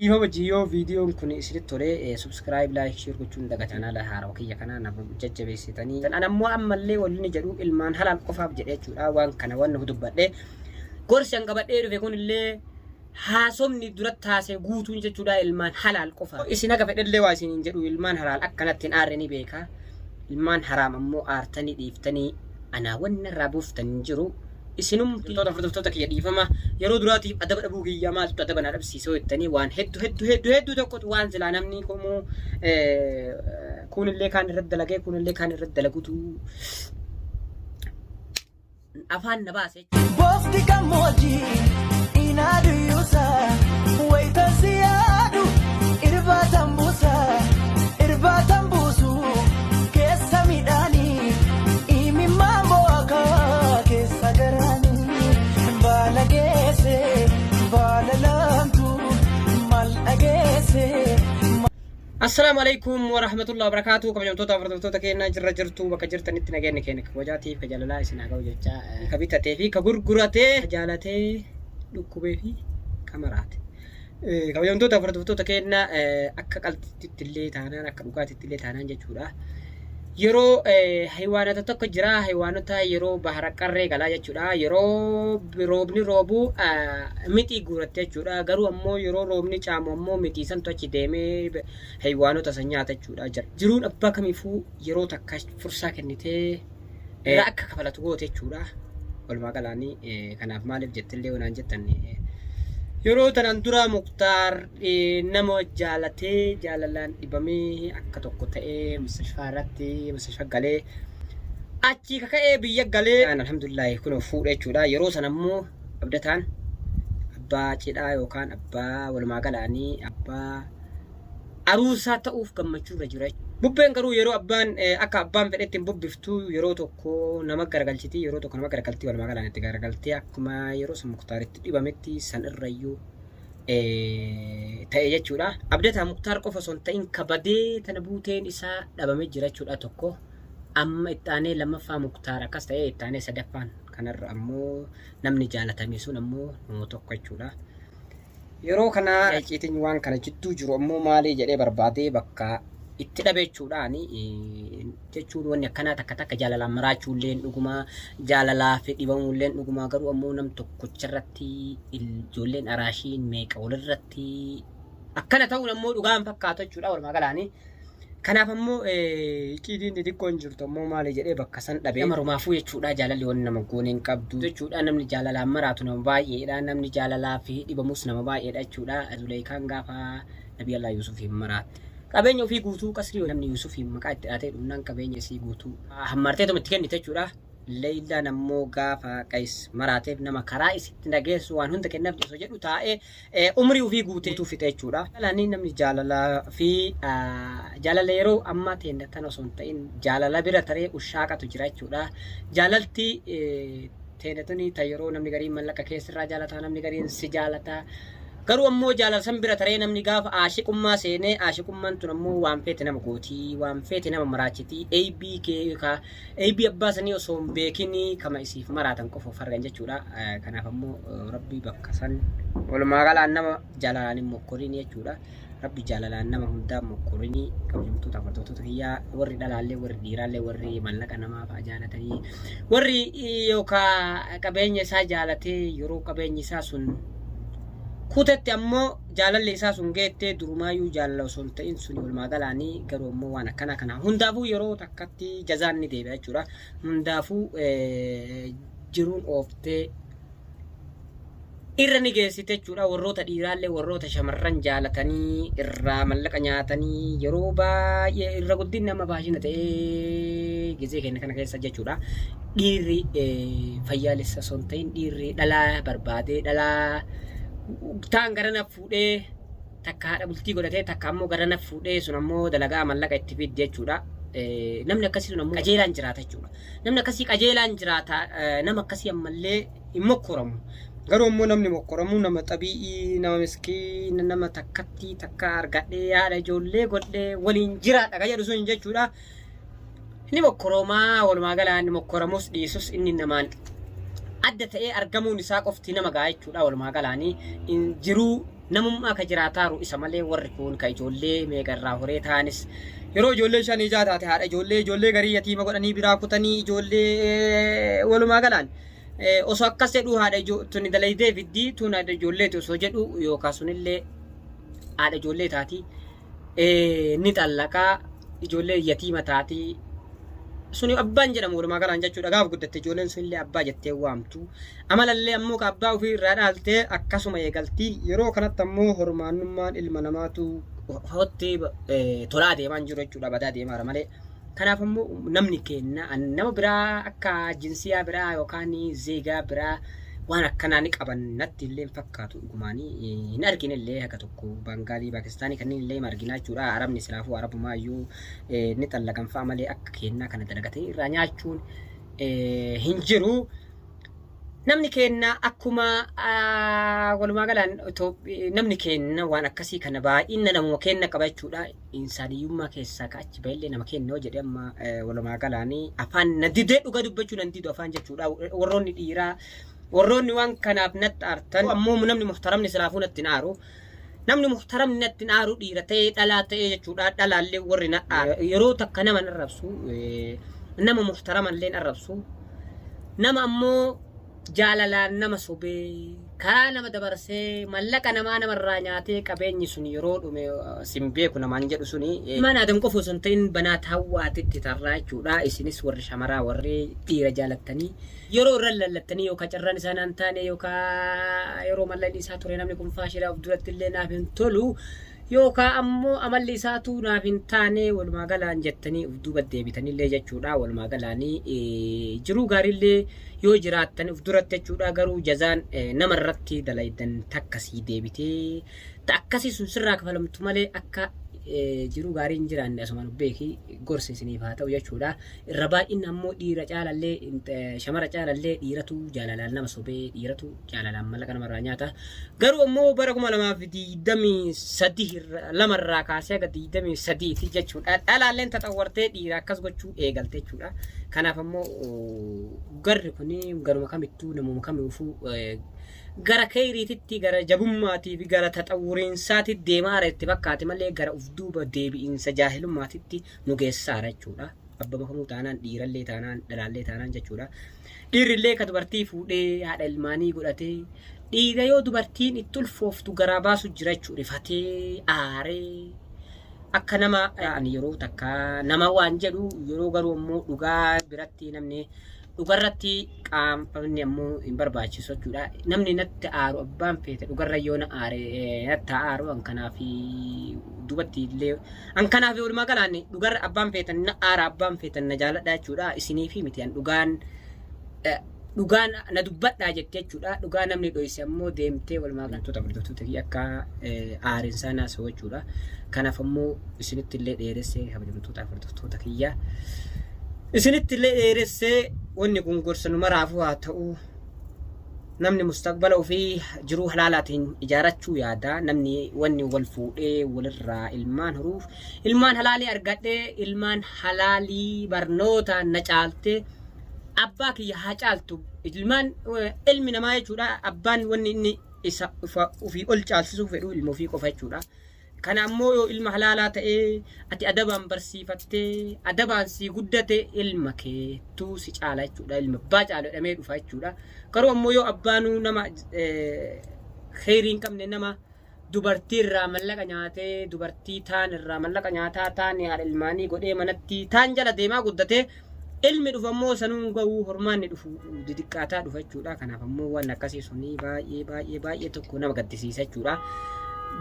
Dhiifama wajjin yoo viidiyoon kun isinitti tole subscribe, like, share gochuun dagatanaa la haarawa kiyya kana na jajjabeessitanii. An ammoo ammallee wanni jedhu ilmaan halaal qofaaf jedhe jechuudha waan kana waan nuuf dubbadhe. Gorsi an qabadhee dhufe kunillee haasofni duratti haasee guutuun jechuudha ilmaan halaal qofa. Isin haga fedhellee waa isiniin jedhu ilmaan halaal akkanatti hin aarre ni beeka. Ilmaan haraam ammoo aartanii dhiiftanii anaa wanni irraa buuftan hin jiru. Isinumti hordoftoota kiyya dhiifama yeroo duraatiif adaba dhabuu kiyya maaltu adaba na dhabsiisoo jettanii waan hedduu hedduu hedduu hedduu tokkotu waan silaa namni kamuu kuunillee kaan irratti dalagee kuunillee kaan irratti dalagutu afaan na baase. Bofti gammoojjii inaaduyuusa wayita si yaadu irbaatan buusa irbaatan buusu keessa midhaanii imimmaan bo'aa keessa garaanii baala geesse baala laamtu mal dhageesse. Assalaamu alaikum wa rahmatullahi wa barakaatuh. Kabajamtoota hordoftoota keenyaa jirra jirtu bakka jirtanitti nageenyi keenya kabajaatiif ka jaalalaa isin haa ga'u jecha ka bitatee fi ka gurguratee ka jaalatee dhukkubee fi ka maraate. Kabajamtoota hordoftoota keenyaa akka qalxitti illee taanaan akka dhugaatitti illee taanaan jechuudha. Yeroo haywaanota tokko jira haywaanota yeroo bahara qarree galaa jechuudha. Yeroo roobni roobu mixii guuratte jechuudha. Garuu ammoo yeroo roobni caamu ammoo mixii santu achi deemee haywaanota san nyaata jechuudha. Jiruun abbaa kamiifuu yeroo takka fursaa kennitee irraa akka kafalatu goote jechuudha. Walumaa galaanii kanaaf maaliif jettillee wanaan jettan yeroo tanaan dura Muktaar nama jaalatee jaalalaan dhibamee akka tokko ta'ee mustashfaa irratti mustashfa galee achii kaka'ee biyya galee alhamdulillah kun fuudhe jechuudha. Yeroo sana immoo abdataan abbaa cidhaa yookaan abbaa walumaa galaanii abbaa aruusaa ta'uuf gammachuu irra jira. Bubbeen garuu yeroo abbaan akka abbaan fedhetti hin bubbiftu yeroo tokko nama garagalchiti yeroo tokko nama garagaltii walumaa galaan itti garagaltee akkuma yeroo san Muktaaritti dhibametti san irrayyuu ta'e jechuudha. Abdataa Muktaar qofa osoo hin ta'in kabadee tana buuteen isaa dhabamee jira jechuudha tokko. Amma itti aanee lammaffaa Muktaar akkas ta'ee itti aanee sadaffaan kanarra ammoo namni jaalatame sun ammoo nama tokko jechuudha. Yeroo kana icciitiin waan kana jidduu jiru ammoo maalii jedhee barbaadee bakka itti dhabe jechuudhaan jechuun wanni akkanaa takka takka jaalalaan maraachuulleen dhuguma jaalalaa fi dhibamuulleen dhuguma garuu ammoo nam tokkocharratti ijoolleen araashiin meeqa walirratti akkana ta'uun ammoo dhugaan fakkaatu jechuudha walumaa galaanii. Kanaaf ammoo icciitiin xixiqqoon jirtu ammoo maali jedhee bakka san dhabe. Nama rumaafuu jechuudha jaalalli wanni nama goone hin qabdu jechuudha namni jaalalaan maraatu nama baay'eedha namni jaalalaa fi dhibamus nama baay'eedha jechuudha. Zuleekaan gaafa Nabii Allah Yuusufiin maraatte. Qabeenya ofii guutuu qasrii namni Yuusufiin maqaa itti dhaatee dhumnaan qabeenya isii guutuu hammarteetuma itti kennite jechuudha. Leeylaan ammoo gaafa Qays maraateef nama karaa isitti nageessu waan hunda kennaaf osoo jedhu taa'ee umrii ofii guutee fixe jechuudha. Jaalalli namni jaalalaa fi jaalala yeroo ammaa teenna tana osoo hin ta'in jaalala bira taree ushaaqatu jira jechuudha. Jaalalti teenna tuni ta yeroo namni gariin mallaqa keessirraa jaalata namni gariin si jaalata. Garuu ammoo jaalala san bira taree namni gaafa aashiqummaa seenee aashiqummaan tun ammoo waan feete nama gootii waan feete nama maraachitii eeybii kee yookaan Eeybii abbaa sanii osoo hin beekin kama isiif maraatan qofa of argan jechuudha. Kanaaf ammoo Rabbi bakka san walumaa galaan nama jaalalaan hin mokkorin jechuudha. Rabbi jaalalaan nama hundaa mokkorin kabajamtoota hordoftoota kiyyaa warri dhalaallee warri dhiiraallee warri mallaqa namaa fa'a jaalatanii warri yookaan qabeenya isaa jaalatee yeroo qabeenyi isaa sun kutetti ammoo jaalalli isaa sun geettee durumaayyuu jaalala osoo hin ta'in suni walumaa galaanii garuu ammoo waan akkanaa kana hundaafuu yeroo takkatti jazaan ni deebi'a jechuudha. Hundaafuu jiruun ooftee irra ni geessite jechuudha. Warroota dhiiraallee warroota shamarran jaalatanii irraa mallaqa nyaatanii yeroo baay'ee irra guddinni amma baashina ta'ee gizee keenya kana keessa jechuudha. Dhiirri fayyaalessa osoo hin ta'in dhiirri dhalaa barbaadee dhalaa taan garana fuudhee takka haadha bultii godhatee takka ammoo garana fuudhee sun ammoo dalagaa mallaqa itti fiddi jechuudha. Namni akkasii sun ammoo qajeelaan jiraata jechuudha. Namni akkasii qajeelaan jiraata nama akkasii ammallee hin mokkoramu. Garuu ammoo namni mokkoramu nama xabii'ii nama miskiina nama takkatti takka argadhee haadha ijoollee godhee waliin jiraadha kan jedhu sun jechuudha. Inni mokkoroomaa walumaa galaa inni mokkoramus dhiisus inni namaan adda ta'ee argamuun isaa qofti nama ga'a jechuudha walumaa galaanii jiruu Namummaa ka jiraataaru isa malee warri kuun ka ijoollee meeqa irraa horee ta'anis yeroo ijoollee shanii jaha taate haadha ijoollee ijoollee garii yatiima godhanii biraa kutanii ijoollee walumaa galaan osoo akkas jedhuu haadha tuni dalaydee fiddii tun haadha ijoolleeti osoo jedhu yookaan sunillee haadha ijoollee taati ni xallaqaa ijoollee yatiima taati suni abbaan jedhamu walumaa galaan jechuudha gaaf guddatte ijoolleen sunillee abbaa jettee waamtu amalallee ammoo ka abbaa ofii irraa dhaaltee akkasuma eegalti yeroo kanatti ammoo hormaannummaan ilma namaatu hotti tolaa deemaa hin jiru jechuudha badaa deemaara malee. Kanaaf ammoo namni keenya nama biraa akka jinsiyaa biraa yookaan zeegaa biraa waan akkanaa ni qaban natti illee hin fakkaatu dhugumaanii hin argine illee haga tokko Baangaalii Paakistaanii kanneen illee hin arginaa jechuudha. Arabni silaafuu Arabumaa iyyuu ni xallagan fa'a malee akka keennaa kana dalagatanii irraa nyaachuun hin jiru. Namni keenna akkuma walumaa galaan namni keenna waan akkasii kana baay'ina namuma keenna qaba jechuudha. Insaaniyyummaa keessaa ka achi ba'ellee nama keenna yoo jedhe amma walumaa galaan afaan na didee dhuga dubbachuu nan didu afaan jechuudha. Warroonni dhiiraa warroonni waan kanaaf natti aartan ammoo namni muhtaramni silaafuu natti hin aaru. Namni muhtaramni natti hin aaru dhiira ta'ee dhalaa ta'ee jechuudha. Dhalaallee warri na aaru yeroo takka nama hin arrabsu nama muhtaramallee hin arrabsu. Nama ammoo jaalalaan nama sobee karaa nama dabarsee mallaqa namaa namarraa nyaatee qabeenyi sun yeroo dhume sin beeku namaan jedhu suni. Ilmaan Aadam qofa osoo hin ta'in banaat hawwaatitti tarraa jechuudha. Isinis warri shamaraa warri dhiira jaalattanii yeroo irra lallattanii yookaan carraan isaa naan taane yookaan yeroo mallaqni isaa ture namni kun faashidha of duratti illee naaf hin tolu. Yookaa ammoo amalli isaatuu naaf hin taane walumaa galaan jettanii uf duuba deebitanillee jechuudha. Walumaa galaanii jiruu gaariillee yoo jiraattan uf duratti jechuudha. Garuu jazaan nama irratti dalaydan takka sii deebitee ta akkasii sun sirraa kafalamtu malee akka jiruu gaarii hin jiraanne asumaan of beeki gorsa isiniif haa ta'u jechuudha. Irra baay'inni ammoo dhiira caalallee shamara caalallee dhiiratu jaalalaan nama sobee dhiiratu jaalalaan mallaqa namarraa nyaata. Garuu ammoo bara 2023 lamarraa kaasee haga 23ti jechuudha. Dhalaalleen taxawwartee dhiira akkas gochuu eegalte jechuudha. Kanaaf ammoo garri kun garuma kamittuu namuma kamiifuu gara keeyriititti gara jabummaatii fi gara taxawwuriinsaatti deemaara itti fakkaate malee gara uf duuba deebi'iinsa jaahilummaatitti nu geessaara jechuudha. Abbama kamuu taanaan dhiirallee taanaan dhalaallee taanaan jechuudha. Dhiirrillee ka dubartii fuudhee haadha ilmaanii godhatee dhiira yoo dubartiin itti ulfooftu garaa baasu jira jechuudha. Rifatee aaree akka nama ani yeroo takka nama waan jedhu yeroo garuu ammoo dhugaa biratti namni dhugarratti qaanfamni ammoo hin barbaachisu jechuudha. Namni natti aaru abbaan feete dhugarra yoo na aare natti haa aaru an kanaaf duubatti illee an kanaaf walumaa galaan dhugarra abbaan feetan na aara abbaan feetan na jaaladha jechuudha. Isiniifi miti an dhugaan dhugaan na dubbadhaa jette jechuudha. Dhugaa namni dhoyse ammoo deemtee walumaa galtoota hordoftoota kiyya akka aarinsaa naasa'u jechuudha. Kanaaf ammoo isinitti illee dheeressee kabajamtoota hordoftoota kiyya. Isinitti illee dheeressee wanni kun gorsa nu maraafuu haa ta'u. Namni mustaqbala ofii jiruu halaalaatiin ijaarachuu yaada. Namni wanni wal fuudhee walirraa ilmaan horuuf ilmaan halaalii argadhee ilmaan halaalii barnootaan na caaltee abbaa kiyya haa caaltu ilmaan ilmi namaa jechuudha abbaan wanni inni isa ofii ol caalsisuu fedhu ilma ofii qofa jechuudha. Kana ammoo yoo ilma halaalaa ta'ee ati adabaan barsiifattee adabaan sii guddate ilma keettuu si caala jechuudha ilma abbaa caalu jedhamee dhufa jechuudha. Garuu ammoo yoo abbaanuu nama kheyrii hin qabne nama dubartii irraa mallaqa nyaatee dubartii taan irraa mallaqa nyaataa taan haadha ilmaanii godhee manatti taan jala deemaa guddatee ilmi dhufu ammoo sanuun ga'uu hormaanni dhufu didiqqaataa dhufa jechuudha. Kanaaf ammoo waan akkasii sunii baay'ee baay'ee baay'ee tokko nama gaddisiisa jechuudha.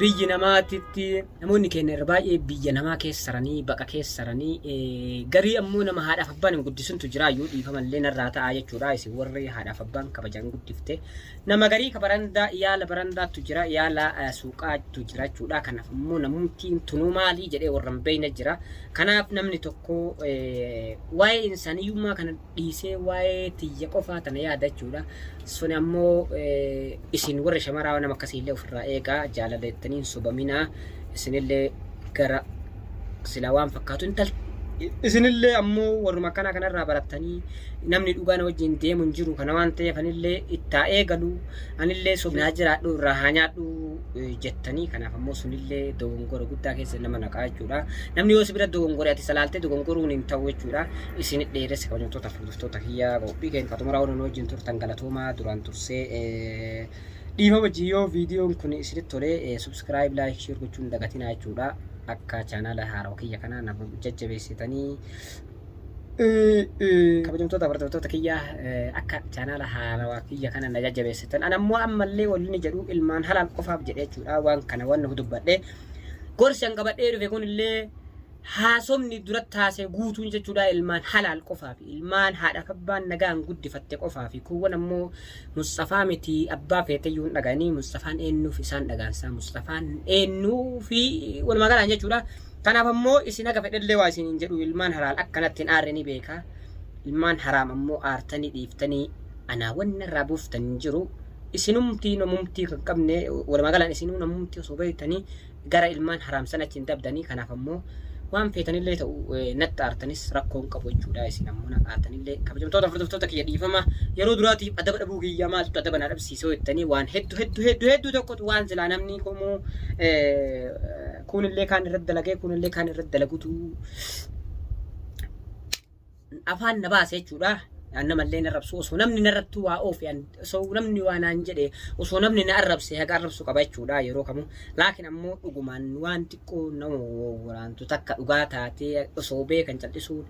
Biyyi namaatitti namoonni keenya irra baay'ee biyya namaa keessaranii baqa keessaranii garii ammoo nama haadhaaf abbaan hin guddisintu jira iyyuu dhiifamallee narraa ta'a jechuudha. Isin warri haadhaaf abbaan kabajaan guddifte Nama garii ka barandaa yaala barandaattu jira yaala suuqaattu jira jechuudha. Kanaaf immoo namumtiin tunuu maalii jedhee warra hin beekne jira. Kanaaf namni tokko waa'ee insaaniyyummaa kana dhiisee waa'ee tiyya qofaa tana yaada jechuudha. Suni ammoo isin warri shamaraa nama akkasii illee ofirraa eegaa jaalala jettanii hin sobaminaa. Isinillee gara silaa waan fakkaatu intal Isinillee ammoo warruma akkanaa kanarraa barattanii namni dhugaa na wajjin deemu hin jiru kana waan ta'eef anillee itti haa eegalu anillee sobnaa jiraadhu irraa haa nyaadhu jettanii kanaaf ammoo sunillee dogongora guddaa keessa nama naqaa jechuudha. Namni yoo si bira dogongore ati salaaltee dogongoruun hin ta'u jechuudha. Isin dheeressa kabajamtoota fi hordoftoota kiyyaa qophii keenya xumuraa warra nu wajjin turtan galatoomaa duraan tursee dhiifama wajjin yoo viidiyoon kun isinitti tole subscribe like share gochuun dagatinaa jechuudha. Akka chaanaala haarawaa kiyya kanaa na jajjabeessitanii kabajamtoota hordoftoota kiyyaa akka chaanaala haarawaa kiyya kana na jajjabeessitan. Ana ammoo ammallee wanni jedhu ilmaan halaal qofaaf jedhe jechuudha waan kana waan dubbadhe. Gorsi an qabadhee dhufe kunillee haasofni duratti haasee guutuun jechuudha ilmaan halaal qofaa fi ilmaan haadhaaf abbaan nagaan guddifatte qofaa fi kuuwwan ammoo Musxafaa miti abbaa feeteyyuu hin dhaga'anii Musxafaan eenyuuf isaan dhagaansaa Musxafaan eenyuu fi walumaa galaan jechuudha. Kanaaf ammoo isin haga fedhellee waa isin hin jedhu ilmaan halaal akkanatti hin aarre ni beeka. Ilmaan haraam ammoo aartanii dhiiftanii anaa wanni irraa buuftan hin jiru. Isinumtii namumtii kan qabne walumaa galaan isinuu namumtii osoo beektanii gara ilmaan haraam sana achi hin dabdanii kanaaf ammoo waan feetanillee ta'u natti aartanis rakkoo hin qabu jechuudha isin ammoo na aartanillee kabajamtoota hordoftoota kiyya dhiifama yeroo duraatiif adaba dhabuu kiyya maaltu adaba na dhabsiisoo jettanii waan hedduu hedduu hedduu hedduu tokkotu waan silaa namni kamuu kuunillee kaan irratti dalagee kuunillee kaan irratti dalagutu afaan na baase jechuudha. An namallee na arrabsu osoo namni narratti waa oofe osoo namni waa naan jedhe osoo namni na arrabse haga arrabsu qaba jechuudha yeroo kamuu. Laakiin ammoo dhugumaan waan xiqqoo nama waraantu takka dhugaa taatee osoo beekan cal'isuun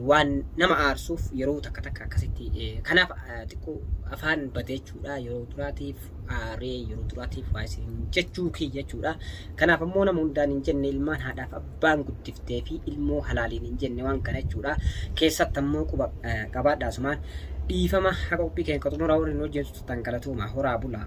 waan nama aarsuuf yeroo takka takka akkasitti kanaaf xiqqoo afaan bade jechuudha yeroo duraatiif aaree yeroo duraatiif waa isin jechuu kiyya jechuudha. Kanaaf ammoo nama hundaan hin jenne ilmaan haadhaaf abbaan guddiftee fi ilmoo halaaliin hin jenne waan kana jechuudha. Keessatti ammoo quba qabaadhaa asumaan dhiifama haqa qophii keenya xumuraa warri nu wajjin turtan galatooma horaa bulaa.